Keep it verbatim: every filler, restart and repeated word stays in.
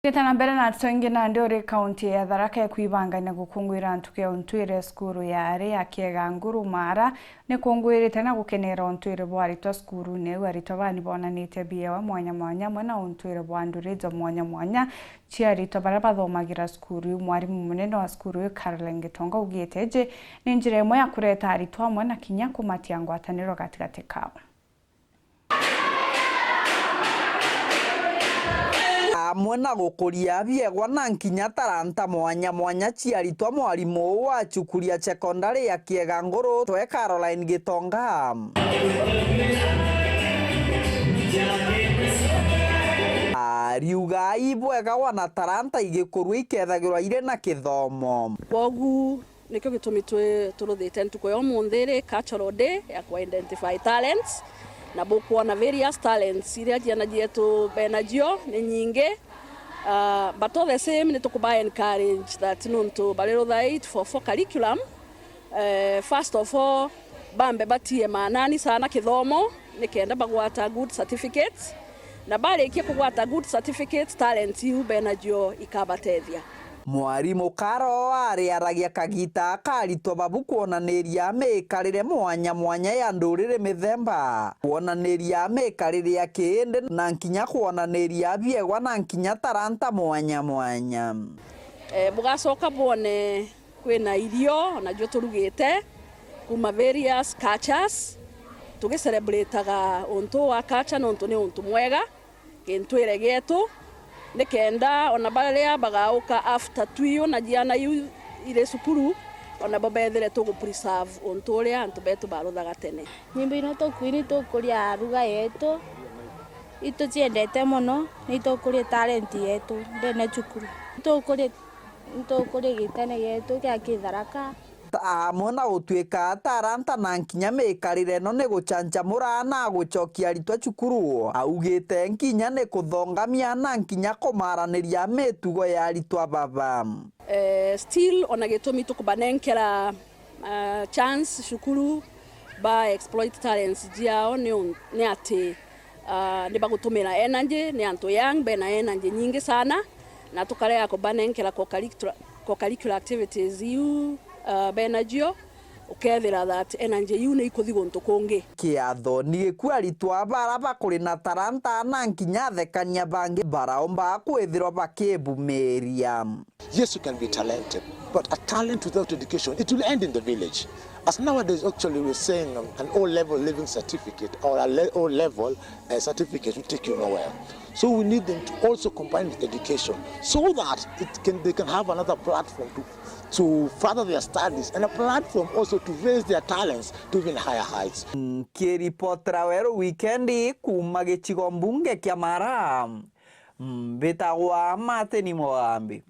Gita na mbere na nteto ingi, nandi uri kaunti ya Tharaka ikwibangania gukunguira ntuku ya untwire cukuru ya ari ya Kiega Nguru Mara nikungwirite na gukenera untwire bwa aritwa cukurune iu. Aritwa bani bonanitie biewa mwanya mwanya amwe na untwire bwa nduri ja mwanya mwanya cia aritwa baria bathomagira cukuru iu. Mwarimu munene wa cukuru iu Caroline Gitonga augite iji ni njira imwe ya kureta aritwa amwe na kinya kumatia ngwataniro gatigati kao. Amwe na gukuria biegwa na nkinya taranta mwanya mwanya cia aritwa, mwarimu uu wa cukuru ya sekondari ya Kiega Nguru twe Caroline Gitonga ariuga ibwega wana taranta igikurua ikethagirwa iri na kithomo. Kwogu nikio gitumi twi-, turuthite ntuku ya umunthi iri cultural day ya ku identify talents, na bukwona various talents iria ciana cietu benacio ni nyingi. Uh, but all the same, ni tukuba encourage that nuntu bari rutha eight four four curriculum, eh, first of all, bambe batie maanani sana kithomo nikenda bagwata good certificates, na barikia kugwata good certificates, talents iu benacio ikabatethia. Mwarimu Karo ariaragia kagita aka aritwa babu kwonaniria miikarire mwanya mwanya ya nduriri mithemba, kwonaniria miikarire ya kiindi, na nkinya kwonaniria biegwa na nkinya taranta mwanya mwanya. Eh, bugacoka bwone kwina irio nacio turugite kuma various cultures, tugicerebrataga untu wa culture nontu ni untu mwega. Gintwire gietu, nikenda ona baria bagauka after twiu na ciana iu iri cukuru, ona bo bethire tugu preserve untu uria antu betu baruthaga tene. Nyimbo ino tukwini tukuria lugha yetu, ituciendete mono, ni itukuria talent yetu ndene cukuru. Itukuria, itukuria gitene gietu kia Kitharaka. Amwe na gutwika taranta na nkinya miikarire ino ni gucancamura na gucokia aritwa cukuru, augite nkinya ni kuthongamia na nkinya kumaraniria mitugo ya aritwa baba. Eh, still ona gitumi tukubanenkera, ah, chance cukuru ba exploit talents ciao ni un-, ni ati Ah, ni bagutumira energy, ni antu young, bena energy nyingi sana, na tukarega kubanenkera co-curricular, co-curricular activities iu, ah, benacio, ukethira that energy iu ni ikuthi guntu kungi. Kiatho ni gikua aritwa bara bakuri na taranta na nkinya athekania bangi baraumba kwithirwa bakibumiria. Yes, you can be talented, but a talent without education, it will end in the village. As nowadays, actually, we're saying, um, an O-level leaving certificate or a le-, O-level, uh, certificate will take you nowhere. So we need them to also combine with education so that it can, they can have another platform to, to further their studies and a platform also to raise their talents to even higher heights. Nkiripotera Weru Wikendi kuuma gicigo mbunge kia Mara, mbitagwa Martin Mugambi.